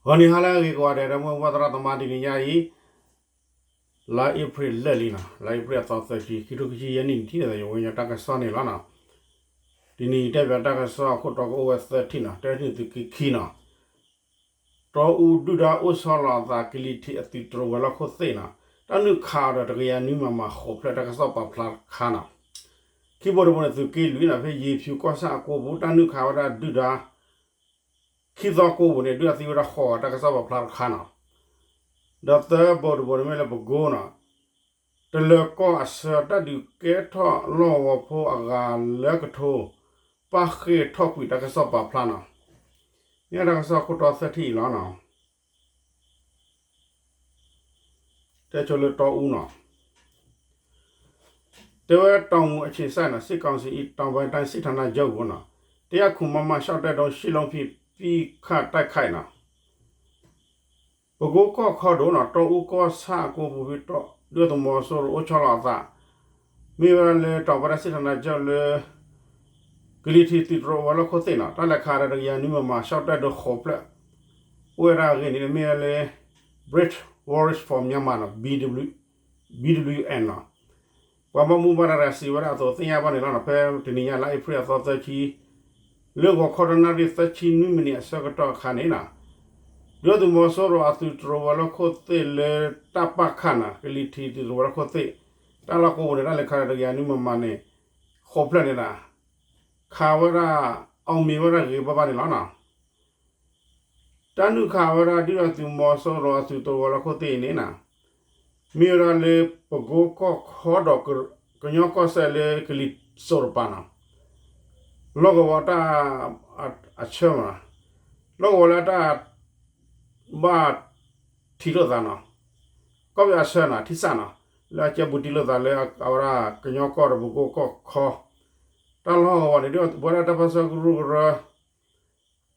ဂီၤနံၤဟါလၢအဂ့ၤကိးဂၤဒဲး ဒီပုၢ်ဝဲၢ်သရၣ်သမါ တနံၤညါအံၤ လါအ့ဖြ့ၣ်လၢာ်လံနီၤ, လါအ့ဖြ့ၣ်အသီသၢဆံ ခံထိခံဆံယဲၢ်နံၣ် နံၣ်ထံၣ်န့ၣ် ယဝဲညီတၢ်ကစီၣ်န့ၣ်လီၤနီၤ. တနံၤအံၤတဲပၠးတၢ်ကစီၣ်အခိၣ်တီကအိၣ်ဝဲသၢထံၣ်နီၤ, တထံၣ်န့ၣ်သုးက့ခံနီၤ, တီအူဒုၣ်ဒါအိၣ်ဆီလီၤအသး ကလံၤထံးအသုးတြိၤဝဲၤလီၢ်ခိၣ်သ့ၣ်နီၤ, တၢ်နုာ်ခးအီၤဒီးတကယၤနွံမမၤဃိးဖျၢၣ် တၢ်ကစီၣ်ပာ်ဖျါတခါနီၤ. ခံဘိတဘိန့ၣ် သုးက့လွံၢ်နီၤ ဖဲယ့ၤဖၠူၤကီၢ်ဆၣ်အကိပူၤ တၢ်နုာ်ခးဝဲဒၣ်ဒုၣ်ဒါ ခံသီကိပူၤန့ၣ် ဒုၣ်ဒါသံဝဲဒၣ်ဃိးဂၤ တၢ်ကစီၣ်ပာ်ဖျါတခါနီၤ. ဒီးသၢဘိတဘိန့ၣ်မ့ၢ်လၢပကိနီၤ, တလၢၤကီၢ်အဆၢ တၢ်ဒုးကဲထီၣ်လီၢ်ကဝီၤဖိအဂၤလၢကထိ ပၣ်ဃ့ၢ်ထီၣ်ကွံာ် တၢ်ကစီၣ်ပာ်ဖျါနီၤ. မ့ၢ်တၢ်ကစီၣ်ခိၣ်တီသၢထံၣ်အံၤလီၤနီၤ. တဲဆိလၢတီအူနီၤ, တဲဝဲ တောင်ငူအခြေစိုက်နီၤ စစ်ကောင်စီ တောင်ပိုင်းတိုင်းစစ်ဌာနချုပ် နီၤ, တစ်ရာခုမမ ရှော့တိုက်ဒုံး ရှစ်လုံးဖြင့် ပစ်ခတ်တိုက်ခိုက်နီၤ. ပကိကီၢ်ခီဒိၣ်နီၤ တီအူကီၢ်ဆၣ်အကိပူၤဖဲ ဒုၣ်ဒါသုးမီၤစိရိၤအိၣ်ဆီလီၤအသး မ့ၢ်ဝဲဒၣ်လၢ တောင်ပိုင်းတိုင်းစစ်ဌာနချုပ် လၢ ကလံၤထံးသုးတြိၤဝဲၤလီၢ်ခိၣ်သ့ၣ်နီၤ တၢ်လဲၤခးဒီးတကယၤနွံမမ ရှော့တိုက်ဒုံးဃိးဖျၢၣ် အိၣ်ဝဲဒၣ်အဂ့ၢ်န့ၣ် မ့ၢ်ဝဲလၢ Brave Warriors for Myanmar နီၤ ဘီဒဘလယူႇအၣ်နီၤ ပှၤဘၣ်မူဘၣ်ဒါတဂၤစံးဝဲဒၣ်အသိးသ့ၣ်ညါဘၣ်န့ၣ်လီၤနီၤ. ဖဲတနံၤညါလါအ့ဖြ့ၣ်အသီသၢဆံ လၢဂီၤခီတနၣ်ရံၣ်သၢဆံနွံမံးနံးအဆၢကတီၢ်အခါန့ၣ်နီၤ ဒုၣ်ဒါသုးမီၤစိရိၤအသုးတြိၤဝဲၤလီၢ်ခိၣ်သ့ၣ်လၢတၢ်ပၣ်ခၣ်နီၤ ကလံၤထံးသုးတြိၤဝဲၤလီၢ်ခိၣ်သ့ၣ် တၢ်လီၢ်ကိပူၤန့ၣ် တၢ်လဲၤခးဒီးတကယၤနွံမမန့ၣ် ဃိးဖျၢၣ်န့ၣ်နီၤ ခးဝဲဒၣ် အောင်မြင်ဝဲဒၣ်ဂ့ၤဂ့ၤဘၣ်ဘၣ်န့ၣ်လီၤနီၤ. တၢ်နုာ်ခးဝဲဒၣ်ဒုၣ်ဒါသုးမီၤစိရိၤအသုးတြိၤဝဲၤလီၢ်ခိၣ်သ့ၣ်အံၤန့ၣ်နီၤ မ့ၢ်ဝဲဒၣ်လၢပကိကီၢ်ခီဒီး ကညီကီၢ်စဲၣ်လၢကလံၤစိးတပၤနီၤ လီၢ်ကဝီၤတၢ်အဆၢမး လီၢ်ကဝီၤလၢအတၢ် ဘၣ်ထံးလိာ်သးနီၤ ကီၢ်ပယီၤအဆၢနီၤ ထံစးနီၤ လၢအကဲဘူးထံးလိာ်သးလၢအဝဲဒၣ်ကညီကီၢ်ဒီးပကိကီၢ်ခီ တၢ်လီၢ်ကဝီၤန့ၣ် ဒ်ပဝဲဒၣ်တၢ်ပၢဆှၢကရူၢ်ကရၢ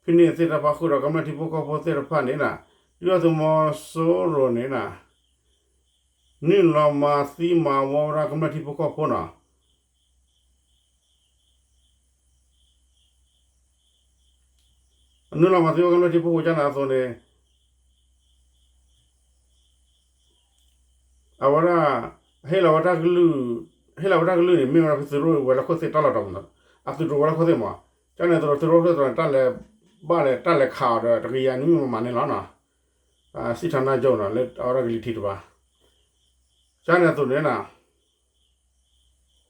ဖဲန့ၣ်သ့ၣ်တဖၣ်ဃုာ်ဒီးကမျၢၢ်ထံဖိကီၢ်ဖိသ့ၣ်တဖၣ်န့ၣ်နီၤ ဒုၣ်ဒါသုးမီၤစိရိၤန့ၣ်နီၤ နုာ်လီၤမၤသံမၤဝီဝဲဒၣ်ကမျၢၢ်ထံဖိကီၢ်ဖိနီၤ နုာ်လီၤမၤသံဝဲကမျၢၢ်ထံဖိကီၢ်ဖိကန့ၣ်အသိးန့ၣ် အဝဲဒၣ် ဟ့ၣ်လီၤဝဲတၢ်ကလုၢ် ဟ့ၣ်လီၤဝဲတၢ်ကလုၢ်န့ၣ် မ့ၢ်ဝဲဒၣ်ဖဲသုးရိၣ်ဝဲၤလီၢ်ခိၣ်သ့ၣ်တၢ်လီၢ်တတီၤမးနီၤ အသုးရိၣ်ဝဲၤလီၢ်ခိၣ်သ့ၣ်မး ကန့ၣ်အသိး သုးရိၣ်ခိၣ်သ့ၣ်တတီၤန့ၣ် တၢ်လဲၤဘၣ်လဲၤ တၢ်လဲၤခးအီၤဒီးတကယၤနွံမမန့ၣ်လီၤနီၤ စစ်ဌာနချုပ်နီၤ လၢအဝဲဒၣ်ကလံၤထံးတပၤ ကန့ၣ်အသိးန့ၣ်နီၤ ခီဖျိလၢဟီၣ်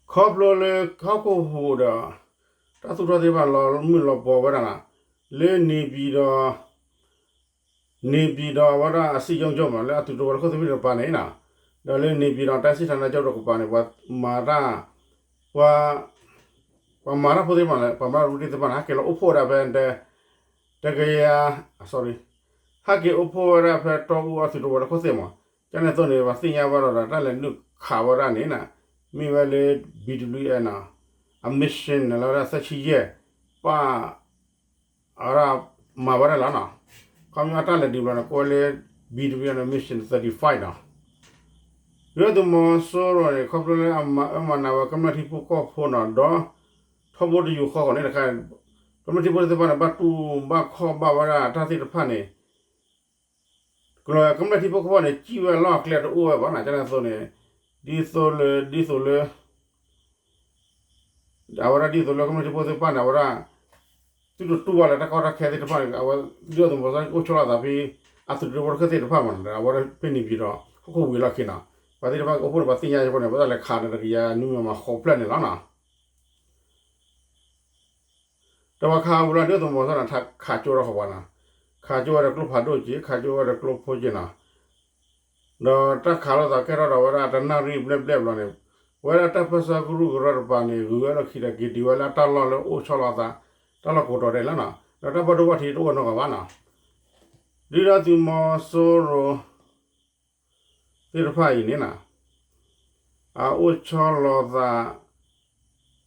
ခိၣ်ဟူးဒီး တၢ်သူၣ်ထီၣ်သ့ၣ်တဖၣ်လီၤမုၢ်လီၤပှီၤဝဲဒၣ်နီၤ လၢန့ၣ်ပံၤဒီး န့ၣ်ပံၤဒီးအဝဲဒၣ်အစံၣ်ယိၣ်ကၠိၣ်မး လၢအသုးတြိၤဝဲၤလီၢ်ခိၣ်သ့ၣ်တဖၣ်န့ၣ်နီၤ ဒီးလၢန့ၣ်ပံၤဒီး တိုင်းစစ်ဌာနချုပ်တကပၤန့ၣ် ပှၤမၤတၢ် ပှၤ ပှၤမၤတၢ်ဖိသ့ၣ်တဖၣ်န့ၣ် ပှၤမၤတၢ်ရူတံၢ်သ့ၣ်တဖၣ်န့ၣ် ဟဲက့ၤလီၤအိၣ်ဖှိၣ်ဝဲဒၣ်ဖဲ တကယၤ sorry ဟဲက့ၤအိၣ်ဖှိၣ်ဝဲဒၣ်ဖဲတီအူအသုးတြိၤဝဲၤလီၢ်ခိၣ်သ့ၣ်မး ကန့ၣ်အသိးန့ၣ် ပှၤသ့ၣ်ညါဘၣ်ဒီး တၢ်လဲၤနုာ်ခးဝဲဒၣ်န့ၣ်နီၤ မ့ၢ်ဝဲလၢ ဘီဒဘလယူၣ်အၣ်နီၤ အ mission န့ၣ်လီၤဝဲဒၣ်သၢဆံယဲၢ် ပၣ် အဝဲဒၣ်မၤဝဲဒၣ်လီၤနီၤ ခီပညီအတၢ်လဲၤဒုးဘျီန့ၣ် ကိးဝဲလၢ ဘီဒဘလယူၣ်အၣ်နီၤ mission thirty-five နီၤ ဒုၣ်ဒါသုးမီၤစိရိၤန့ၣ် ခီဖျိလၢအမၤအၢမၤနးဝဲကမျၢၢ်ထံဖိကီၢ်ဖိနီၤ ဒီးထီဘိတယိၤဃီဃီန့ၣ်တခါ ကမျၢၢ်ထံဖိသ့ၣ်တဖၣ်န့ၣ် ဘၣ်တူၢ်ဘၣ်ခီၣ်ဘၣ်ဝဲဒၣ်တၢ်သ့ၣ်တဖၣ်န့ၣ် ကမျၢၢ်ထံဖိကီၢ်ဖိန့ၣ် စံၣ်ဝဲလီၢ်အကျဲတအိၣ်ဝဲဘၣ်နီၤ ကန့ၣ်အသိးန့ၣ် ဒ်သိးလၢ ဒ်သိးလၢ အဝဲဒၣ်ဒ်သိးလၢကမျၢၢ်ထံဖိသ့ၣ်တဖၣ်န့ၣ် အဝဲဒၣ် သုတတူၢ်ဘၣ်လၢတၢ်ကီတၢ်ခဲသ့ၣ်တဖၣ်န့ၣ် အဝဲဒၣ်ဒုၣ်ဒါသုးမီၤစိရိၤအိၣ်ဆီလီၤအသးဖဲ အသုးတြိၤဝဲၤလီၢ်ခိၣ်သ့ၣ်တဖၣ်မးနီၤ အဝဲဒၣ်ဖဲန့ၣ်ပံၤဒီး ဟီၣ်ခိၣ်ဝံၤလီၢ်ခံနီၤ ပှၤသ့ၣ်တဖၣ်အိၣ်ဖှိၣ်န့ၣ် ပှၤသ့ၣ်ညါအဃိန့ၣ် ပှၤတၢ်လဲၤခးဒီးတကယၤနွံမမဃိးဖျၢၣ်န့ၣ်လီၤနီၤ ဒီးပှၤခးဝံၤလီၤ ဒုၣ်ဒါသုးမီၤစိရိၤန့ၣ် ခးကၠိထီၣ်ဃီၤပှၤနီၤ ခးကၠိဝဲဒီးကျိဖးဒိၣ်က့ၤ ခးကၠိဝဲဒီးကျိဖိက့ၤနီၤ ဒီးတၢ်ခးလိာ်သးကဲထီၣ်ဒီးဝဲဒၣ်တနၣ်ရံၣ်ဘျဲၣ်ဘျဲၣ်ဘျီန့ၣ် ဝဲဒၣ်တၢ်ပၢဆှၢကရူၢ်ကရၢတကပၤန့ၣ် ဂုၤဝဲလီၢ်ခံဒီးက့ၤတုၤဝဲလၢအတၢ်လီၢ်လၢအိၣ်ဆီလီၤအသး တၢ်လီၢ်ကိးတီၤဒဲးလီၤနီၤ ဒီးတၢ်ဘၣ်ဒိဘၣ်ထံးတအိၣ်နီတဂၤဘၣ်နီၤ ဒုၣ်ဒါသုးမီၤစိရိၤ သ့ၣ်တဖၣ်အံၤန့ၣ်နီၤ အအိၣ်ဆီလီၤသး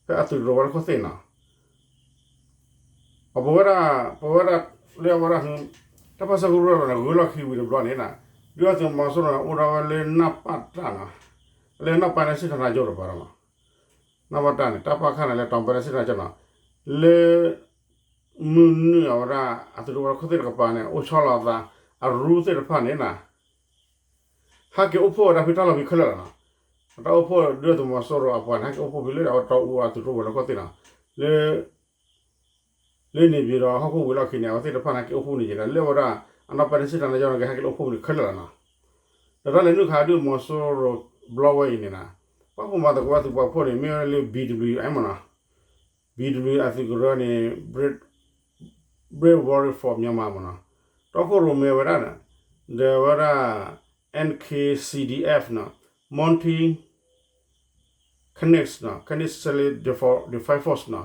ဖဲအသုးတြိၤဝဲၤလီၢ်ခိၣ်သ့ၣ်နီၤ အပဝဲဒၣ် ပဝဲဒၣ်လၢအဝဲဒၣ် တၢ်ပၢဆှၢကရူၢ်န့ၣ် ဂုၤလီၢ်ခံဝံၤတဘျီန့ၣ်နီၤ ဒုၣ်ဒါသုးမီၤစိရိၤန့ၣ် အိၣ်ဒၣ်ဝဲလၢ နပတ နီၤ လၢ နောက်ပိုင်းတိုင်းစစ်ဌာနချုပ် တပၤဒီးမး နပတ န့ၣ် တၢ်ပၣ်ခၣ်န့ၣ်လၢ တောင်ပိုင်းတိုင်းစစ်ဌာနချုပ် နီၤ လၢ မုၢ်နုာ်အဝဲဒၣ် အသုးတဝဲၤလီၢ်ခိၣ်သ့ၣ်တကပၤန့ၣ် အိၣ်ဆီလီၤအသး အရူသ့ၣ်တဖၣ်န့ၣ်နီၤ ဟဲက့ၤအိၣ်ဖှိၣ်ဝဲဒၣ်ဖဲတၢ်လီၢ်ဖဲခဲလၢာ်လီၤနီၤ. တၢ်အိၣ်ဖှိၣ်ဒုၣ်ဒါသုးမီၤစိရိၤအပှၤန့ၣ် ဟဲက့ၤအိၣ်ဖှိၣ်ဖဲလၢအဝဲတီအူအသုးတဝဲၤလီၢ်ခိၣ်သ့ၣ်နီၤ လၢ လၢန့ၣ်ပၠံၤဒီးဟီၣ်ခိၣ်ဝံၤလီၢ်ခံန့ၣ် အဝဲသ့ၣ်တဖၣ်န့ၣ် ဟဲက့ၤအိၣ်ဖှိၣ်န့ၣ်က့ၤဒီး လၢဝဲဒၣ် အနီၢ်ပဲတစ့ၣ်တၢ်န့ၣ်ကီန့ၣ် ကဟဲက့ၤအိၣ်ဖှိၣ်ဖဲန့ၣ်ခဲလၢာ်လီၤနီၤ. ဒီးတၢ်လဲၤနုာ်ခးဒုၣ်ဒါသုးမီၤစိရိၤဘျီဝဲအံၤန့ၣ်နီၤ ပာ်ဖှိၣ်မၤသကိးဝဲဒၣ်သုးပာ်ဖှိၣ်န့ၣ် မ့ၢ်ဝဲလၢ ဘံၣ်ဒဘျုၣ်အံၤ မ့ၢ်နီၤ ဘံၣ်ဒဘျုၣ်အသုးကရၢန့ၣ် Brave Warrior for Myanmar မ့ၢ်နီၤ တီခိၣ်ရိၣ်မဲဝဲဒၣ် ဒီးဝဲဒၣ် NKCDF နီၤ Mountain Khynness နီၤ Khynness Self Defense Force နီၤ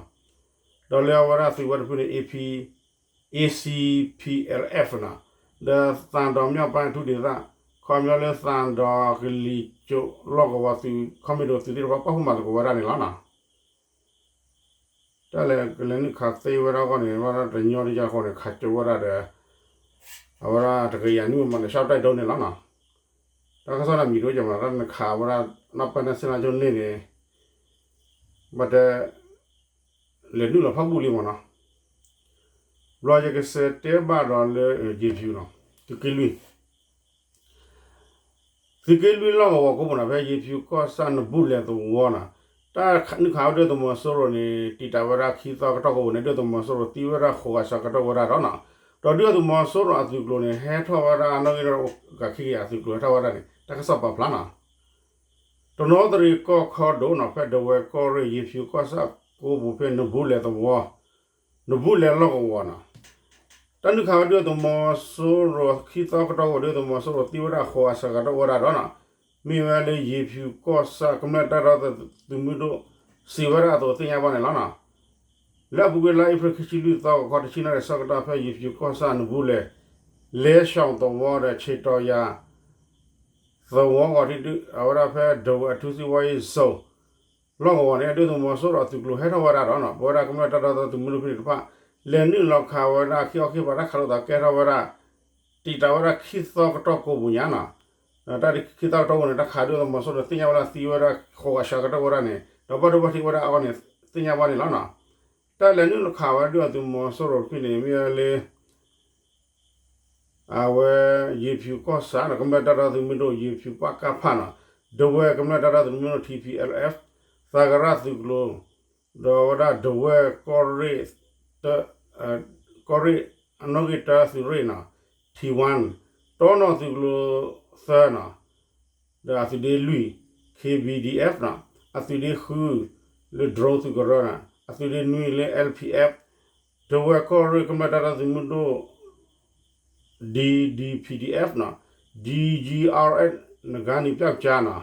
ဒီးလၢအဝဲဒၣ်သုးဝဲတဖုန့ၣ် AP ACPLF နီၤ ဒီးသံတောင်မြောက်ပိုင်း အထူးဒေသ ခီပညီလၢသံတောင် ကလံၤစိး လီၢ်ကဝီၤသုး ခီမ့ၢ်ဒိၣ်သုးသ့ၣ်တဖၣ် ပာ်ဖှိၣ်မၤသကိးဝဲဒၣ်န့ၣ်လီၤနီၤ. တၢ်လဲၤကလဲၤနုာ်ခးသ့ဝဲဒၣ်အဂီၢ်န့ၣ် ဝဲဒၣ်တညီတယါဃိန့ၣ် ခးကၠိဝဲဒၣ်ဒီး အဝဲဒၣ်တကယၤနွံမးလၢ ရှောက်တိုက်ဒုံး န့ၣ်လီၤနီၤ. တၢ်ကစီၣ်န့ၣ်မံၤဒိၣ်ကမး တၢ်နခးဝဲဒၣ် နီၢ်ပဲနၢ်စ့ၣ်နါကၠိန့ၣ်န့ၣ် ဘၣ်တဲ လဲၤနုာ်လီၤဖးဘူၣ်လံမ့ၢ်နီၤ. ဘျီယကစံးတဲဘၣ်ဒီးလၢ ယ့ၤဖၠူၤနီၤ သုးက့လွံၢ် သုးက့လွံၢ်လီၢ်ကဝီၤကိးပူၤနီၤ ဖဲယ့ၤဖၠူၤကီၢ်ဆၣ်နဘူးလဲၣ်သဝီနီၤ တၢ်နုာ်ခးဝဲဒုၣ်ဒါသုးမီၤစိရိၤန့ၣ် တံာ်တာ်ဝဲဒၣ်ခံသီကတီၢ်ကိးပူၤန့ၣ် ဒုၣ်ဒါသုးမီၤစိရိၤသံဝဲဒၣ်ဃိးဂၤစှၤကတီၢ်ဝဲဒၣ်ဒီးနီၤ ဒီးဒုၣ်ဒါသုးမီၤစိရိၤအသုးကျိၤန့ၣ် ဟဲထီၣ်ဝဲဒၣ်နီၣ်ဂံၢ်ဒီးအိၣ်ကးခံကယၤအသုးကျိၤဟဲထီၣ်ဝဲဒၣ်န့ၣ် တၢ်ကစီၣ်ပာ်ဖျါနီၤ တနီသရံၣ်ကီၢ်ခီဒိၣ်နီၤ ဖဲဒဝဲၢ်ကီၢ်ရ့ၣ် ယ့ၤဖၠူၤကီၢ်ဆၣ်ကိးပူၤဖဲနဘူးလဲၣ်သဝီ နဘူးလဲၣ်လီၢ်ကဝီၤနီၤ တၢ်နုာ်ခးဝဲဒုၣ်ဒါသုးမီၤစိရိၤခံသီကတီၢ်ဝဲ ဒုၣ်ဒါသုးမီၤစိရိၤသံဝဲဒၣ်ဃိးဂၤစှၤကတီၢ်ဝဲဒၣ်ဒီးနီၤ မ့ၢ်ဝဲလၢယ့ၤဖၠူၤကီၢ်ဆၣ်ကမျၢၢ်တၢ်ဒီသဒၢသုးမုၢ်ဒိၣ် စံးဝဲဒၣ်အသိးသ့ၣ်ညါဘၣ်န့ၣ်လီၤနီၤ လၢအပူၤကွံာ်လါအ့ဖြ့ၣ်ခံဆံလွံၢ်သီ ဂီၤခီတဆံနၣ်ရံၣ်ဆၢကတီၢ် ဖဲယ့ၤဖၠူၤကီၢ်ဆၣ်နဘူးလဲၣ် လဲၤဆှီသဝီဒီး ဆ့တီၤယၤ သဝီဂီၤထံးဒုး အဝဲဒၣ်ဖဲဒဝဲၢ်အထူးစီးပွားရေးဇုန် လီၢ်ကဝီၤန့ၣ် ဒုၣ်ဒါသုးမီၤစိရိၤအသုးကျိၤဟဲထီၣ်ဝဲဒၣ်ဒီးနီၤ ပဝဲဒၣ်ကမျၢၢ်တၢ်ဒီသဒၢသုးမုၢ်ဒိၣ်ဖဲန့ၣ်တဖၣ် လဲၤနုာ်လီၤခးဝဲဒၣ်ခံခီခံကပၤ တၢ်ခးလိာ်သးကဲထီၣ်ဝဲဒၣ် တံာ်တာ်ဝဲဒၣ်ခံသီကတီၢ်ကိးပူၤညါနီၤ တၢ်ခံသီကတီၢ်ကိးပူၤန့ၣ် တၢ်ခးဒုၣ်ဒါသုးမီၤစိရိၤန့ၣ် သ့ၣ်ညါဝဲဒၣ်သံဝဲဒၣ်ဃိးဂၤစှၤကတီၢ်ဝဲဒၣ်န့ၣ် ဒီးဘၣ်ဒိဘၣ်ထံးဝဲဒၣ်အဂီၢ်န့ၣ် သ့ၣ်ညါဘၣ်န့ၣ်လီၤနီၤ တၢ်လဲၤနုာ်လီၤခးဝဲဒုၣ်ဒါသုးမီၤစိရိၤတဖုန့ၣ် မ့ၢ်ဝဲလၢ အဝဲ ယ့ၤဖၠူၤကီၢ်ဆၣ်နီၤ ကမျၢၢ်တၢ်ဒီသဒၢသုးမုၢ်ဒိၣ် ယ့ၤဖၠူၤပကဖနီၤ ဒဝဲၢ်ကမျၢၢ်တၢ်ဒီသဒၢသုးမုၢ်ဒိၣ် ထံၣ်ဖံၣ်အဲလ်အ့ၣ်ဖ် သးကရၣ်သုးကျိၤ ဒီးဝဲဒၣ်ဒဝဲၢ်ကီၢ်ရ့ၣ် ကီၢ်ရ့ၣ်အနီၣ်ဂံၢ်တၢသုးရ့ၣ်နီၤ ထံၣ်ဝၣ် တီနီၣ်သုးကျိၤသၢနီၤ ဒီးအသုးဒ့လွံၢ် KBDF နီၤ အသုးဒ့ဃု လၢ drone သုးကရၢနီၤ အသုးဒ့နွံလၢ LPF ဒဝဲၢ်ကီၢ်ရ့ၣ်ကမျၢၢ်တၢ်ဒီသဒၢသုးမုၢ်ဒိၣ် DDPDF နီၤ DGRS နဂါနံၣ်ပျၢ်ကၠါနီၤ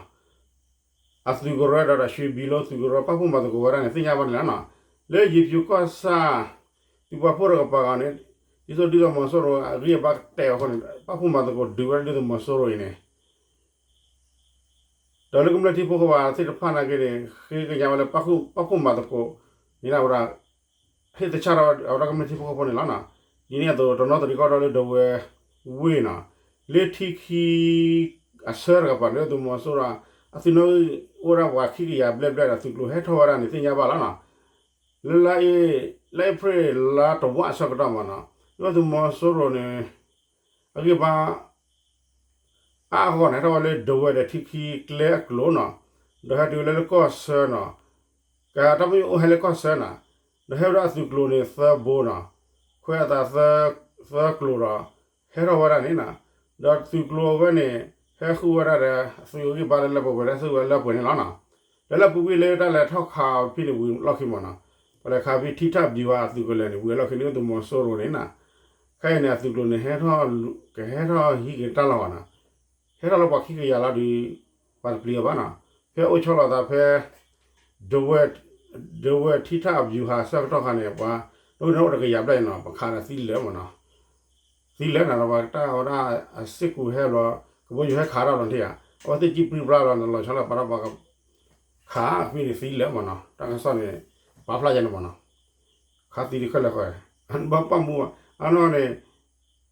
အသုးကရၢဒီး ရွှေဘီလူး သုးကရၢ ပာ်ဖှိၣ်မၤသကိးဝဲဒၣ်န့ၣ် သ့ၣ်ညါဘၣ်န့ၣ်လီၤနီၤ. လၢယ့ၤဖၠူၤကီၢ်ဆၣ် သုးပာ်ဖှိၣ်တကပၤအဂီၢ်န့ၣ် ဒ်သိးဒုၣ်ဒါသုးမီၤစိရိၤအဂံၢ်အဘါကတဲာ်အဃိန့ၣ် ပာ်ဖှိၣ်မၤသကိးဒုးဝဲဒၣ်ဒုၣ်ဒါသုးမီၤစိရိၤအံၤန့ၣ် ဒီးလၢကမျၢၢ်ထံဖိကီၢ်ဖိသ့ၣ်တဖၣ်နာ်က့န့ၣ် ဃ့ကညးဝဲလၢ ပာ်ဖှိၣ်မၤသကိးန့ၣ် အဝဲဒၣ် ဟ့ၣ်သဆၣ်ထီၣ်ဝဲဒၣ်ကမျၢၢ်ထံဖိကီၢ်ဖိန့ၣ်လီၤနီၤ. ဒ်န့ၣ်အသိး တနီသရံၣ်ကီၢ်ဒီလၢဒဝဲၢ်ဝ့ၢ်နီၤ လၢထံခံအဆၢတကပၤ ဒုၣ်ဒါသုးမီၤစိရိၤ အသုးနီၣ်ဂံၢ်အိၣ်ဝဲဒၣ်ပှၤခံကယၤဘျဲၣ်ဘျဲၣ်ဒီး သုးကျိၤဟဲထီၣ်ဝဲဒၣ်န့ၣ် သ့ၣ်ညါဘၣ်လီၤနီၤ. လၢ လါအ့ဖြ့ၣ်လါတဝၢ်အဆၢကတီၢ်မးနီၤ ဒုၣ်ဒါသုးမီၤစိရိၤန့ၣ် အဂံၢ်ဘါ အါအါဂီၢ်ဂီၢ်န့ၣ် ဟဲထီၣ်ဝဲလၢဒဝဲၢ်ဒီးထံခံကျဲအကျိၤနီၤ, ဒီးဟဲတုၤဝဲလၢကီၢ်ဆၢနီၤ, ကတၢ်မ့ၢ်အိၣ်ဟဲလၢကီၢ်ဆၢနီၤ, ဒီးဟဲဝဲဒၣ်အသုးကျိၤန့ၣ်သၢဘိနီၤ, ခွဲးအသးသၢကျိၤဒီး ဟဲထီၣ်ဝဲဒၣ်န့ၣ်နီၤ, ဒီးသုးကျိၤအဝဲန့ၣ် ဟဲဃုဝဲဒၣ်ဒီး သုးအဂံၢ်ဘါလၢလၢပှဲၤပှဲၤ ဟဲဃုဝဲလၢပှဲၤန့ၣ်လီၤနီၤ. ဒီးလၢပူၤကွံာ်လၢတၢ်လဲၤထီၣ်ခးအီၤဖဲန့ၣ်ဝံၤလီၢ်ခံမးနီၤ, ပှၤလဲၤခးဖဲထံထၣ်ဘျံးဝါအသုးကလၢၤန့ၣ် ဝံၤအလီၢ်ခံန့ၣ် ဒုၣ်ဒါသုးမီၤစိရိၤန့ၣ်နီၤ ခဲအံၤန့ၣ် အသုးကျိၤန့ၣ် ဟဲထီၣ် ကဟဲထီၣ်ဟံးက့ၤတၢ်လီၤဘၣ်နီၤ, ဟဲထီၣ်လၢပှၤခံကယၤလီၤဒီး ပှၤတပျံၤအီၤဘၣ်နီၤ, ဖဲအိၣ်ဆီလီၤသးဖဲ ဒဝဲၢ် ဒဝဲၢ်ထံထၣ်အဘျူးဟးအဆၢကတီၢ်ခါန့ၣ် ပှၤ ဒ်န့ၣ်အိၣ်တကယၤဘျဲၣ်နီၤ ပှၤခးဒီးသံလၢာ်မးနီၤ, သံလၢာ်နီၤ ပှၤတၢ်ဝဲဒၣ်အစ့ၢ်ကီးဟဲဘျီ ကဘီယူၤဟဲခးတၢ်ဘျီထံၣ်ဧါ, အဝဲသ့ၣ်ကံပြံပြါဘျီန့ၣ် လီၤဆီလၢပှၤဒီးပှၤ ခးဖဲန့ၣ်သံလၢာ်မးနီၤ, တၢ်ကစီၣ်န့ၣ် ပာ်ဖျါယဲန့ၣ်မးနီၤ, ခးသံတခဲလၢာ်ဃီ, ဘၣ်ပာ်မူဘၣ်, အနီၣ်န့ၣ်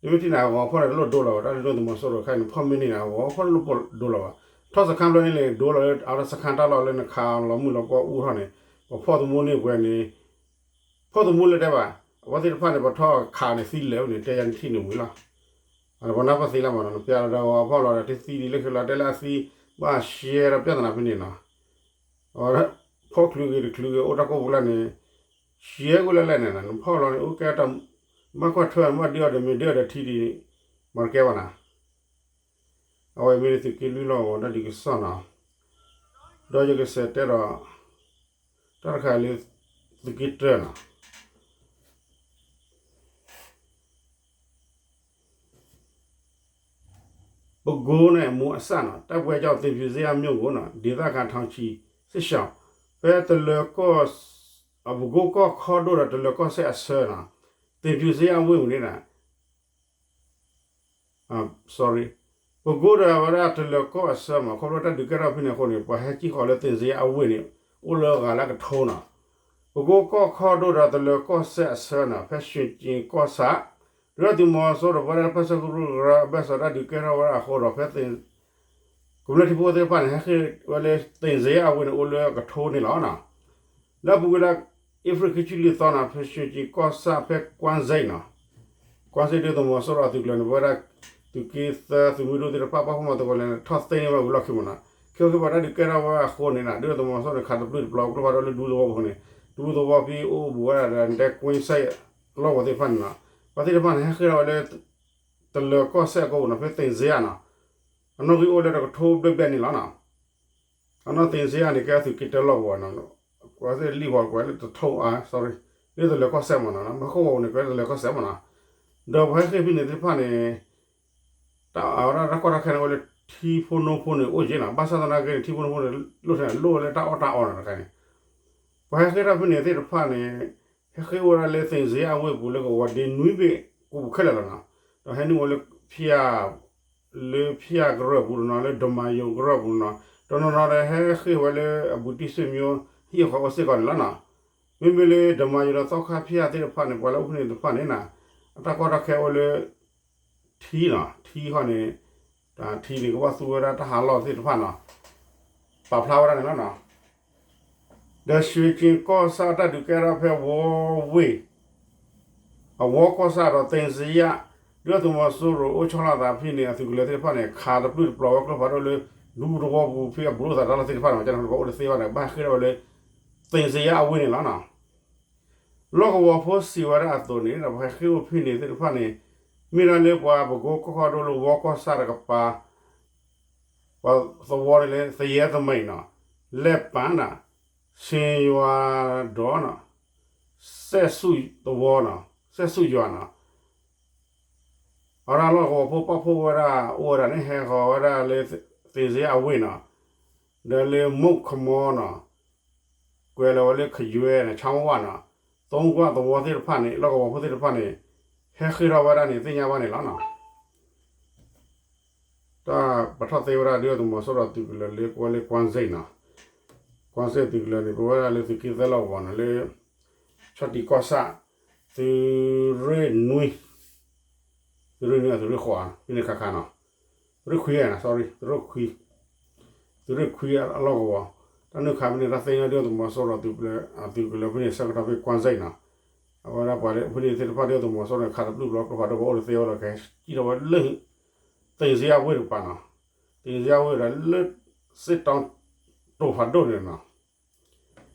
ယမ့ၢ်ထံၣ်န့ၣ် အဂီၤဖီၣ်န့ၣ် တလိၣ်ဒိလီၤဘၣ်, တၢ်ဒုၣ်ဒါသုးမီၤစိရိၤခဲအံၤန့ၣ် ဖီၣ်မ့ၢ်န့ၢ်န့ၣ် အဂီၤဖီၣ်တလိၣ်ဒိလီၤဘၣ်, ထီၣ်စခါဘျီန့ၣ်လဲၣ် ဒိလီၤလၢအဝဲဒၣ်စခါတၢ်လီၢ်လၢနခးလီၤမုၢ်လီၤပှီၢ်အူထီၣ်န့ၣ် ပဖီၣ်သမူန့ၢ်ပှဲၤန့ၣ် ဖီၣ်သမူလၢတဲဘၣ် အဝဲသ့ၣ်တဖၣ်န့ၣ် ပှၤထီၣ်ခးန့ၣ်သံလၢာ်န့ၣ် တဲယၤနထံၣ်န့ၣ်ဝံၤလီၤ. ပှၤနၢ်ပၢၢ်သ့လီၤမးနီၤ နပျဲလီၤဒီးအဖီၣ်လီၤဒီးတသံဒ်လဲၣ်ခဲလီၤ တဲလၢအသံ ဘၣ်ရှဲဒီးပြဿနာဖဲန့ၣ်နီၤ. အဝဲဖီၣ်ချုးဂ့ၤတချုးဂ့ၤ အိၣ်တၢ်ကိၢ်ပူၤလၢ်န့ၣ် ရှဲကွံာ်လၢလဲၣ်န့ၣ် နဖီၣ်လီၤန့ၣ် အိၣ်ကဲတၢ် ဘၣ်ကွၢ်ထွဲ မ့ၢ်ဒုးအီၤဒီးမ့ၢ်ဒုးအီၤဒီးထံဒ်န့ၣ် မၤတကဲဘၣ်နၤ အဝဲမ့ၢ်လၢသုးက့လွံၢ်လီၢ်ကဝီၤတၢ်ဒုးကစီၣ်နီၤ, ဒီးယကစးတဲဒီး တၢ်တခါလၢ သုးက့တၢနီၤ, ပဲခူးန့ၣ် မိုးအစနီၤ တိုက်ပွဲကြောင့် သင်ဖြူဇရပ်မြို့ကိုနီၤ ဒေသခံထောင်ချီစစ်ရှောင် ဖဲတလၢၤကီၢ် ပဲခူးကီၢ်ခီဒိၣ်ဒီးတလၢၤကီၢ်စဲၣ်အဆၢနီၤ, သင်ဖြူဇရပ်ဝ့ၢ်ပူၤန့ၣ် sorry ပဲခူးဒီးဝဲဒၣ်တလၢၤကီၢ်အဆၢမး ခီဖျိတၢ်ဒုးကဲထီၣ်ဖဲန့ၣ်အဃိန့ၣ် ပှၤဟဲကံၢ်ဃီလၢသင်ဇရပ်အဝ့ၢ်န့ၣ် အိၣ်လၢဂၤလၢကထိနီၤ, ပဲခူးကီၢ်ခီဒိၣ်ဒီးတလၢၤကီၢ်စဲၣ်အဆၢနီၤ ဖဲရွှ့ၣ်ကၠ့ၤကီၢ်ဆၣ် ဒုၣ်ဒါသုးမီၤစိရိၤဒီးပှၤဒၣ်တၢ်ပၢၢ်ဆၢကရူၢ်ကရၢအဘၢၣ်စၢၤတၢ်ဒုးကဲထီၣ်ဝဲဒၣ်အဃိဒီး ဖဲ ကမျၢၢ်ထံဖိကီၢ်ဖိသ့ၣ်တဖၣ်န့ၣ် ဟဲဃ့ၢ်ဝဲလၢ သင်ဇရပ်အဝ့ၢ်န့ၣ် အိၣ်လၢကထိန့ၣ်လီၤ. လၢအပူၤကွံာ်လၢ အ့ဖြ့ၣ်ခံဆံလွံၢ်သီနီၤ ဖဲရွှ့ၣ်ကၠ့ၤကီၢ်ဆၣ်ဖဲကွၢ်စဲၣ်နီၤ, ကွၢ်စဲၣ်ဒုၣ်ဒါသုးမီၤစိရိၤအသုးကလၢၤန့ၣ် ပဝဲဒၣ် သုးက့သၢသုးမုၢ်ဒိၣ်သ့ၣ်တဖၣ် ပာ်ဖှိၣ်မၤသကိးလဲၣ်န့ၣ် ထီၣ်သ့န့ၢ်ဝဲဝံၤလီၢ်ခံမးနီၤ, ခဲအံၤပှၤတၢ်ဒုးကဲထီၣ်ဝဲအဃိန့ၣ် ဒုၣ်ဒါသုးမီၤစိရိၤန့ၣ် ခးတပျုၢ်တပျီၤကျိဖးဒိၣ်လၢဒူသဝီပူၤန့ၣ်, ဒူသဝီဖဲအိၣ်ဘူးဝဲဒၣ်ဒီး နတဲကွၢ်စဲၣ် လီၢ်ဝီၤသ့ၣ်တဖၣ်န့ၣ်နီၤ, ပှၤသ့ၣ်တဖၣ်န့ၣ် ဟဲဃ့ၢ်ထီၣ်ဝဲလၢ တလၢၤကီၢ်စဲၣ်အကိပူၤနီၤ ဖဲသင်ဇရပ်နီၤ, အနီၣ်ဂံၢ်အိၣ်လၢတကထိဘျဲၣ်ဘျဲၣ်န့ၣ်လီၤနီၤ. အနီၣ်သင်ဇရပ်န့ၣ် ကဲသုးက့တၢလီၢ်ကဝီၤနီၤ, ကွၢ်စဲၣ်လံၣ်ဝီၤကွဲးလၢတထိ sorry လၢတလၢၤကီၢ်စဲၣ်မးနီၤ, မဟီၣ်ကဝီၤပူၤန့ၣ် ကွဲးလၢတလၢၤကီၢ်စဲၣ်မးနီၤ, ဒီးပှၤဟဲဃ့ၢ်ဖဲန့ၣ်သ့ၣ်တဖၣ်န့ၣ် တၢ်အဝဲဒၣ်တၢ်ကီတၢ်ခဲန့ၣ် အိၣ်လၢထံဖိနိဖိန့ၣ်အိၣ်က့နီၤ, ဘၣ်ဆၣ်သနာ်က့န့ၣ် ထံဖိနိဖိန့ၣ် လိၣ်ထဲန့ၣ် လိၣ်ဝဲလၢတၢ်အီၣ်တၢ်အီနီၤတခါန့ၣ်, ပှၤဟဲဃ့ၢ်ထီၣ်ဖဲန့ၣ်သ့ၣ်တဖၣ်န့ၣ် ဟဲဃ့ၢ်အိၣ်ဝဲဒၣ်လၢသင်ဇရပ်အဝ့ၢ်ပူၤလၢကဝီၤဒ့နွံဘ့ၣ်ကိးပူၤခဲလၢာ်လီၤနီၤ, ဒီးဟဲနုာ်ဝဲလၢဖၠၣ် လၢဖၠၣ်ကရၢၢ်ပူၤတနီၤ လၢဒမၤယိၤကရၢၢ်ပူၤတနီၤ, တနီၤနီၤဒီးဟဲဃ့ၢ်ဝဲလၢအဘူးတံၢ်ဆွေမျိုး ဟံၣ်ဃီအိၣ်စ့ၢ်ကီးန့ၣ်လီၤနီၤ, မ့မ့ၢ်လၢဒမၤယိၤဒီးသီခါဖၠၣ်သ့ၣ်တဖၣ်န့ၣ် ပှၤလၢအိၣ်ဖဲန့ၣ်တဖၣ်န့ၣ်နီၤ, အတၢ်ကီတၢ်ခဲအိၣ်လၢ ထံနီၤ, ထံဃီန့ၣ် ထံန့ၣ်ကဘၣ်သူဝဲဒၣ်တၢ်ဟးလီၢ်သ့ၣ်တဖၣ်နီၤ, ပာ်ဖျါဝဲဒၣ်န့ၣ်လီၤနီၤ. ဒီးရွှ့ၣ်ကၠ့ၤကီၢ်ဆၣ်တၢ်ဒုးကဲထီၣ်ဖဲဝီဝ့ၢ် အဝီကီၢ်ဆၣ်ဒီးသင်ဇရပ် ဒုၣ်ဒါသုးမီၤစိရိၤအိၣ်ဆီလီၤသးဖဲန့ၣ် အသုးကလၢၤသ့ၣ်တဖၣ်န့ၣ် ခးတပျုၢ်တပျီၤဝဲကျိဖးဒိၣ်လၢ ဒူသဝီပူၤဖဲအဘူးလိာ်သးတၢ်လီၢ်သ့ၣ်တဖၣ်န့ၣ် ကန့ၣ်ပှၤအိၣ်တသ့ဘၣ်ဒီး ဘၣ်ဟဲဃ့ၢ်ထီၣ်ဝဲလၢ သင်ဇရပ်အဝ့ၢ်န့ၣ်လီၤနီၤ. လီၢ်ကဝီၤဖိစံးဝဲဒၣ်အသိးန့ၣ် ဒီးပှၤဟဲဃ့ၢ်အိၣ်ဖဲန့ၣ်သ့ၣ်တဖၣ်န့ၣ် မ့ၢ်ဒၣ်လၢပှၤပဲခူးကီၢ်ခီဒိၣ်လၢဝီကီၢ်ဆၣ်တကပၤ ပှၤသဝီန့ၣ်လၢ သယဲသမိန်နီၤ, လဲၣ်ပၣ်နီၤ, ဆ့ယွၤဒီးနီၤ, စဲၣ်ဆူၣ်သဝီနီၤ, စဲၣ်ဆူၣ်ယွၤနီၤ. အဝဲဒၣ်လီၢ်ကဝီၤဖိပာ်ဖှိၣ်ဝဲဒၣ် အိၣ်ဝဲဒၣ်န့ၣ် ဟဲဃီၤဝဲဒၣ်လၢ သ့ၣ်စ့အဝ့ၢ်နီၤ, ဒီးလၢမိၢ်ခမီနီၤ, ကွဲးလီၤဝဲလၢခယွဲနီၤ, ဆၣ်ဝၣ်နီၤ, သုကွၢ်သဝီသ့ၣ်တဖၣ်န့ၣ် လီၢ်ကဝီၤဖိသ့ၣ်တဖၣ်န့ၣ် ဟဲဃ့ၢ်ထီၣ်ဝဲဒၣ်န့ၣ် သ့ၣ်ညါဘၣ်န့ၣ်လီၤနီၤ. တၢ်ပထီၣ်သ့ဝဲဒၣ်ဒုၣ်ဒါသုးမီၤစိရိၤသုးကလၢၤလၢကဝီၤလၢကွၢ်စ့ၣ်နီၤ, ကွၢ်စ့ၣ်သုးကလၢၤန့ၣ် ပဝဲဒၣ်လၢသုးက့သၢလီၢ်ကဝီၤနီၤ လၢ ဆီၣ်တံၢ်ကီၢ်ဆၣ် သုးရ့ၣ်နွံ သုးရ့ၣ်နွံ သုးရ့ၣ်ဃိး ဖဲန့ၣ်ခါခါနီၤ, သုးရ့ၣ်ခွံနီၤ sorry သုးရ့ၣ်ခွံ သုးရ့ၣ်ခွံအလီၢ်ကဝီၤ, တၢ်နုာ်ခးဖဲန့ၣ် တၢ်သ့ၣ်ညါဒုၣ်ဒါသုးမီၤစိရိၤသုးကလၢၤဖဲန့ၣ် ဆၢကတီၢ်ဖဲကွၢ်စ့ၣ်နီၤ, အဝဲဒၣ်ပှၤလၢဖဲန့ၣ်သ့ၣ်တဖၣ်ဒုၣ်ဒါသုးမီၤစိရိၤန့ၣ် ခးတပျုၢ်တပျီၤကျိဖးဒိၣ် ပှၤအိၣ်တသ့ဝဲဒီး ကဟဲစံၣ်ထီၣ်ဝဲလၢ သ့ၣ်စ့အဝ့ၢ်တကပၤနီၤ, သ့ၣ်စ့အဝ့ၢ်ဒီးလၢ စ့ၣ်တီတိၢ်ဖးဒိၣ်န့ၣ်နီၤ,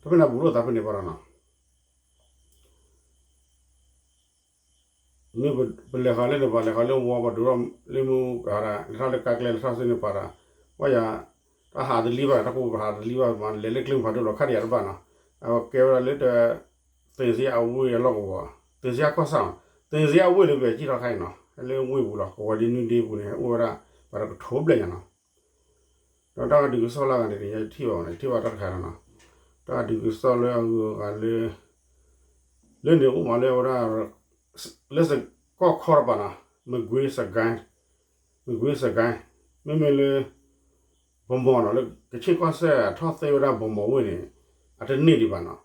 တမ့ၢ်နဘူးလိာ်သးဖဲန့ၣ်ဘၣ်ဒီးနီၤ မ့ၢ်ပလဲၤဃီၤလၢန့ၣ် ပလဲၤဃီၤလၢဝီၤ ပဒိၣ်ထီၣ်လၢမူကဒီး လဲၤထီၣ်လၢကါကျဲ လဲၤထီၣ်စ့ၢ်န့ၣ်ပၤဒီး ဝဲယၤ တၢ်ဟးတလံဘၣ် တၢ်ကူပဟးတလံဘၣ် မ့ၢ်လဲၤလၢကျဲမုၢ်ဖးဒိၣ်လီၤ ခါဒံးယၤတဘၣ်နီၤ, အဝဲကဲဝဲဒၣ်လၢတ သ့ၣ်စ့အဝ့ၢ်အလီၢ်ကဝီၤ သ့ၣ်စ့အကီၢ်ဆၣ် သ့ၣ်စ့အဝ့ၢ်လၢပစံၣ်ထီၣ်ခါအံၤနီၤ ဟဲလၢဝ့ၢ်ပူၤလီၤ ကဝီၤဒ့နွံဒ့ပူၤန့ၣ် အိၣ်ဝဲဒၣ် ပှၤတကထိဘျဲၣ်ညါနီၤ ဒီးတၢ်ကဒုးကစီၣ်လၢအဂၤန့ၣ် ယထံၣ်ဘၣ်န့ၣ် ထံၣ်ဘၣ်တၢ်တခါနီၤ, တၢ်ကဒုးကစီၣ်လၢအဂုၤအဂၤလၢ လၢန့ၣ်အိၣ်မးလၢအဝဲဒၣ် လၢကီၢ်ခီတပၤနီၤ မကွ့စကဲ မကွ့စကဲ မ့မ့ၢ်လၢ ဗန်းမော်နီၤ လၢကခ့ၣ်ကီၢ်စဲၣ် ထီၣ်သ့ဝဲဒၣ်ဗန်းမော်ဝ့ၢ်န့ၣ် အတန့ၢ်ဒံးဘၣ်နီၤ,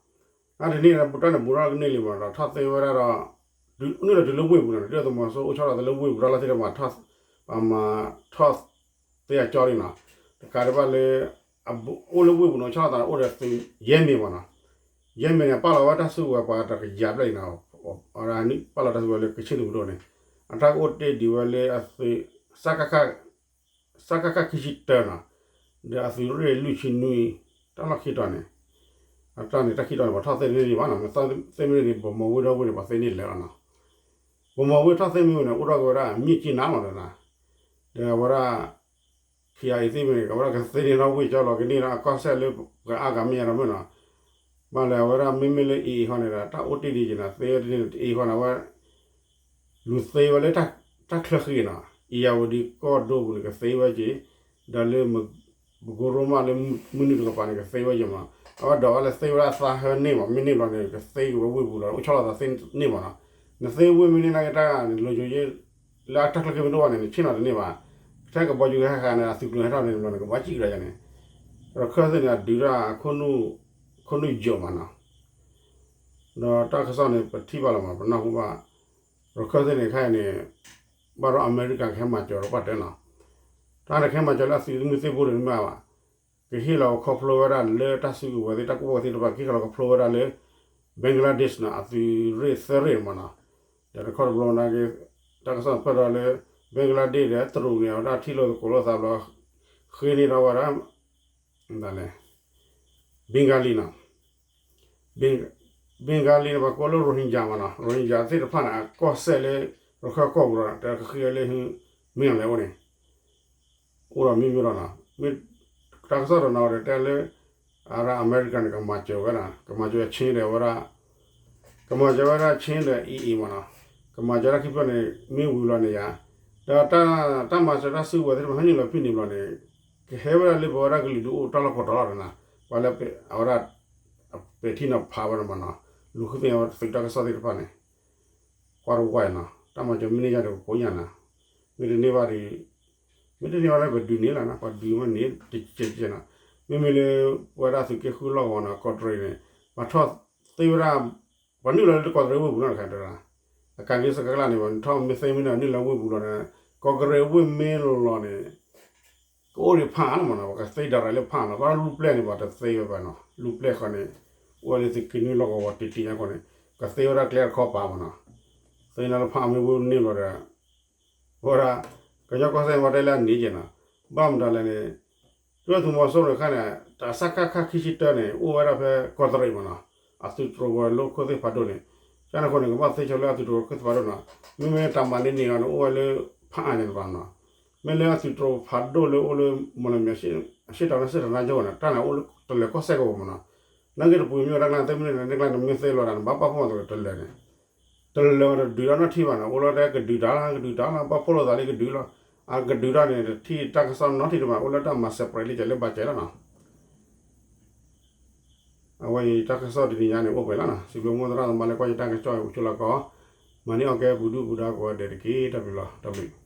အတန့ၢ်ဒီး ပတၢ်န့ၣ်ဘူးထီၣ်ကန့ၢ်လံမးဒီး ထီၣ်သ့ဝဲဒၣ်ဒီး နုာ်လီၤတုၤလၢဝ့ၢ်ပူၤနီၤ ဒုၣ်ဒါသုးမီၤစိရိၤအိၣ်ဆီလီၤသးလၢဝ့ၢ်ပူၤတၢ်လီၢ်သ့ၣ်တဖၣ် ပမၤထီၣ်သ့အကၠီလံနီၤ, တကးဒံးဘၣ်လၢ အိၣ်လၢဝ့ၢ်ပူၤနီၤ ဆီလီၤသးန့ၣ် အိၣ်ဒီးသုးယဲၢ်မံၤမးနီၤ, ယဲၢ်မံၤန့ၣ် ပာ်လီၤဝဲတၢ်စုကဝဲၤပှၤတကယၤဘျဲၣ်အံၤနီၤ, အဝဲဒၣ်နုာ်ပာ်လီၤတၢ်စုကဝဲၤလၢကဆ့ၣ်နူာ်ပဒိၣ်န့ၣ် အတၢ်ကအိၣ်တ့ၢ်ဒံးဝဲလၢအသုး စကခ ခံဆံတၢနီၤ, ဒီးအသုးရ့ၣ်လွံၢ်ဆံနွံ တၢ်လီၢ်ခံတီၤန့ၣ် အတၢ်န့ၣ်တၢ်ခံတီၤန့ၣ် ပှၤထီၣ်သ့န့ၢ်ဒံးဘၣ်နီၤ, မ့ၢ်သ့န့ၢ်ဒံး ဗိုလ်မှူးဝ့ၢ်ဒီပုၢ်ဝဲၢ်န့ၣ် ပှၤသ့န့ၢ်လၢာ်လီၤနီၤ, ဗိုလ်မှူးဝ့ၢ်ထီၣ်သ့မ့ၢ်ဝဲန့ၣ် အိၣ်ထီၣ်က့ၤဝဲဒၣ် မြစ်ကြီးနား မးနီၤ, ဒီးအဝဲဒၣ် ခံဂၤအံၤသ့ၣ်မ့ၢ်န့ၣ် အဝဲဒၣ်ကသ့န့ၢ်ဒီးဝ့ၢ်ကၠီလီၤကန့ၢ်ဒီးအကီၢ်စဲၣ်လၢပှၤအါဂၤမ့ၢ်ညါဒီးမ့ၢ်နီၤ, ဘၣ်လဲၣ်အဝဲဒၣ်မ့မ့ၢ်လၢအံၤအံၤဃီန့ၣ်ဒီး တၢ်အိၣ်တ့ၢ်ဒံးက့ၤနီၤ သ့ဝဲတန့ၢ်အံၤဃီန့ၣ် အဝဲ လူၤသ့ဝဲလၢတၢ်ချၢဃံနီၤ, အံၤယၤဝတံၤကီၢ်ဒိပူၤန့ၣ် ကသ့ဝဲက့ၤ, ဒီးလၢ မကိရိမးလၢမုၢ်နုာ်တကပၤန့ၣ် ကသ့ဝဲက့ၤမး, အဝဲဒိးဝဲလၢသ့ဝဲဒၣ်သးဟၢန့ၢ်မး မ့ၢ်န့ၢ်ဘျီန့ၣ် ကသ့က့ၤဝဲဝ့ၢ်ပူၤလီၤ အိၣ်ဆီလီၤသးသ့န့ၢ်မးနီၤ, နသ့ဝ့ၢ်မ့ၢ်န့ၢ်နာ်က့တၢ်န့ၣ် လိၤကၠိယ့ လၢအတၢ်ချၢဃံမ့ၢ်တအိၣ်ဘၣ်န့ၣ် နဆ့ၣ်နီၤတန့ၢ်ဘၣ်, ထဲကဘီယူၤဟဲဃာ်န့ၣ် အသုးကျိၤဟဲထီၣ်န့ၣ်ဘျီန့ၣ် ကဘၣ်စံၣ်ကဒီးယၤန့ၣ်, ရခၢၣ်သ့ၣ်န့ၣ် အဒုးတၢ် ခိၣ်နူာ်ယိာ်မးနီၤ ဒီးတၢ်ကစီၣ်န့ၣ် ပထံၣ်ဘၣ်လီၤမး ပနၢ်ဟူဘၣ်, ရခၢၣ်သ့ၣ်န့ၣ် ခဲအံၤန့ၣ် ဘၣ်ဒီးအမဲရကၤကဟဲမၤစၢၤဒီးပှၤတဲနီၤ, တၢ်န့ၣ်ကဟဲမၤစၢၤလၢအသုးမုၢ်သံၣ်ဘိန့ၣ်မ့ၢ်ဘၣ်, ကဟ့ၣ်လီၤခီဖျိဝဲဒၣ်လၢတၢ်စုကဝဲၤသ့ၣ် တၢ်ကူၣ်ဘၣ်ကူၣ်သ့တဖၣ် ကဟ့ၣ်လီၤခီဖျိဝဲဒၣ်လၢ Bangladesh နီၤ အသုးရ့ၣ်သၢရ့ၣ်မးနီၤ, ဒီးတခီတဘျီနာ်က့ တၢ်ကစီၣ်န့ၣ်ဖျါထီၣ်လၢ Bangladesh ဒီးတရူးန့ၣ် အဝဲဒၣ်ထံၣ်လိာ်သကိးလိာ်သးဘျီ ဃ့န့ၢ်ဒီးဝဲဒၣ် ဒ်လဲၣ် Bengali နီၤ, Bengali န့ၣ် ပှၤကိးလၢ Rohingya မးနီၤ, Rohingya သ့ၣ်တဖၣ်န့ၣ် အကီၢ်စဲၣ်လၢ ရခၢၣ်ကီၢ်ပူၤဒီး တကဃ့ဝဲလၢ မ့ၢ်အလဲၣ်အိၣ်န့ၣ် အိၣ်ဒီးမ့ၢ်မ့ၢ်ဒီးနီၤ, မ့ၢ်တၢ်ကစီၣ်တနီၤဒီးတဲလၢ အဝဲဒၣ်အမဲရကၤန့ၣ် ကမၤစၢၤဝဲဒၣ် ကမၤစၢၤ Chin ဒီးဝဲဒၣ် ကမၤစၢၤဝဲဒၣ် Chin ဒီး AA မးနီၤ, ကမၤစၢၤတၢ်ခံဖျၢၣ်န့ၣ် မ့ၢ်ဝံၤလီၤန့ၣ်ယါ, ဒီးတၢ်မၤစၢၤတၢ်စုကဝဲၤသ့ၣ်တဖၣ် ဟဲနုာ်လီၤဖဲန့ၣ်ဘျီန့ၣ် ကဟဲဝဲဒၣ်လၢပဝဲဒၣ်ကလုာ်ဒူၣ်အိၣ်တၢ်လီၢ်ကိးတီၤလီၤဒီးနီၤ, ပှၤလၢအဝဲဒၣ် ပဲာ်ထံနီၤဖးဝဲဒၣ်မးနီၤ, လူၤဃုသ့ၣ်ညါဝဲသုးတၢ်ကစီၣ်သ့ၣ်တဖၣ်န့ၣ် ကွၢ်တဝီနီၤ, တၢ်မၤစၢၤမ့ၢ်န့ၢ်ယါဒီးပကိးညါနီၤ, မ့ၢ်တန့ၢ်ဘၣ်ဒီး မ့ၢ်တန့ၢ်ဘၣ်လၢပဒုးန့ၢ်လီၤနီၤ, ပှၤဒုးမ့ၢ်န့ၢ်တကဲးကဲးနီၤ, မ့မ့ၢ်လၢ ပဝဲဒၣ်သုးက့ဃုလီၢ်ကဝီၤနီၤ ကီးတရံးန့ၣ် ပှၤထီၣ်သ့ဝဲဒၣ် ပှၤနုာ်လီၤလၢကီးတရံးဝ့ၢ်ပူၤနီတခါတရၢ်, အကၤက့ၤစကကလၢ်န့ၣ် ပှၤထီၣ်မ့ၢ်သ့မ့ၢ်န့ၣ် နုာ်လီၤဝ့ၢ်ပူၤလီၤဒီး ကီးတရံးဝ့ၢ်မ့ၢ်လီၤန့ၣ် ကအိၣ်ဒံးဖးအါလီၤမးနီၤ, ပှၤကသ့ဒၣ်ရၤလၢဖးအါလီၤ, ဘၣ်လၢလူၢ်ပျဲၢ်န့ၣ် ပှၤတသ့ဝဲဘၣ်နီၤ, လူၢ်ပျဲၢ်ဃီန့ၣ် အိၣ်ဝဲလၢသုးက့နွံလီၢ်ကဝီၤတံၢ်တံၢ်ညါဃီန့ၣ် ကသ့ဝဲဒၣ်ကျဲတခီပၤမးနီၤ, သ့န့ၣ်လၢဖးအါမ့ၢ်ဝ့ၢ်န့ၢ်လီၤဒီး ဝဲဒၣ် ကညီကီၢ်စဲၣ်ဝဲတဲလၢအန့ၣ်က့နီၤ, ဘၣ်မတၤလဲၣ်န့ၣ် ဒုၣ်ဒါသုးမီၤစိရိၤန့ၣ်ခါန့ၣ် တၢ်စကခ ခံဆံတၢန့ၣ် အိၣ်ဝဲဒၣ်ဖဲကီးတရံးမးနီၤ, အသုးတြိၤဝဲၤလီၢ်ခိၣ်သ့ၣ်ဖးဒိၣ်န့ၣ်, ကန့ၣ်အဃိန့ၣ် ကဘၣ်သ့ဆိလၢအသုးတြိၤခိၣ်သ့ၣ်ဖးဒိၣ်နီၤ, မ့မ့ၢ်တၢ်မၤန့ၢ်န့ၢ်အီၤန့ၣ် အိၣ်ဝဲလၢဖးအါန့ၣ်တပၤနီၤ, မ့ၢ်လၢအသုးတြိၤဖးဒိၣ်လၢအိၣ်လၢ မီၣ်လမၠဲၣ် အရှေ့တောင်တိုင်းစစ်ဌာနချုပ်န့ၣ် တၢ်န့ၣ်အိၣ်လၢတလၢၤကီၢ်စဲၣ်ကဝီၤမးနီၤ, နာ်က့တပူၤမ့ၢ်ဝဲဒၣ်ကျါန့ၣ် သ့မ့ၢ်န့ၣ် နကျါန့ၣ်မ့ၢ်သ့လီၤဒၣ်န့ၣ် ဘၣ်ပာ်ဖှိၣ်မးတလၢာ်န့ၣ် တလၢာ်တဒုးဒီးနီၢ်ထံၣ်ဘၣ်နီၤ, အိၣ်လၢတၢ်ကဒုးတၢ်လီၤ ကဒုးတၢ်လီၤ ဘၣ်ဖှိၣ်လိာ်သးလၢကဒုးလီၤ, အကဒုးတၢ်န့ၣ် တထံၣ်တၢ်ကစီၣ်နီၢ်ထံၣ်တမး အိၣ်လၢတၢ်မၤစဲးပြဲးလံကဲးလၢဘၣ်ကဲလီၤနီၤ, အဝဲအံၤတၢ်ကစီၣ်တနံၤညါန့ၣ် အိၣ်ပှဲၤလီၤနီၤ, စံးဘျုးမိၢ်သရၣ်သမါလၢကွၢ်ယတၢ်ကစီၣ်အံၤ အိၣ်ဆိးလီၤကီး, မၤန့ၢ်အီၣ်ကဲပူၤဒုၣ်ပူၤဒါကိးဂၤဒဲးတက့ၢ်, တၢ်ဘျုးလီၤ တၢ်ဘျုး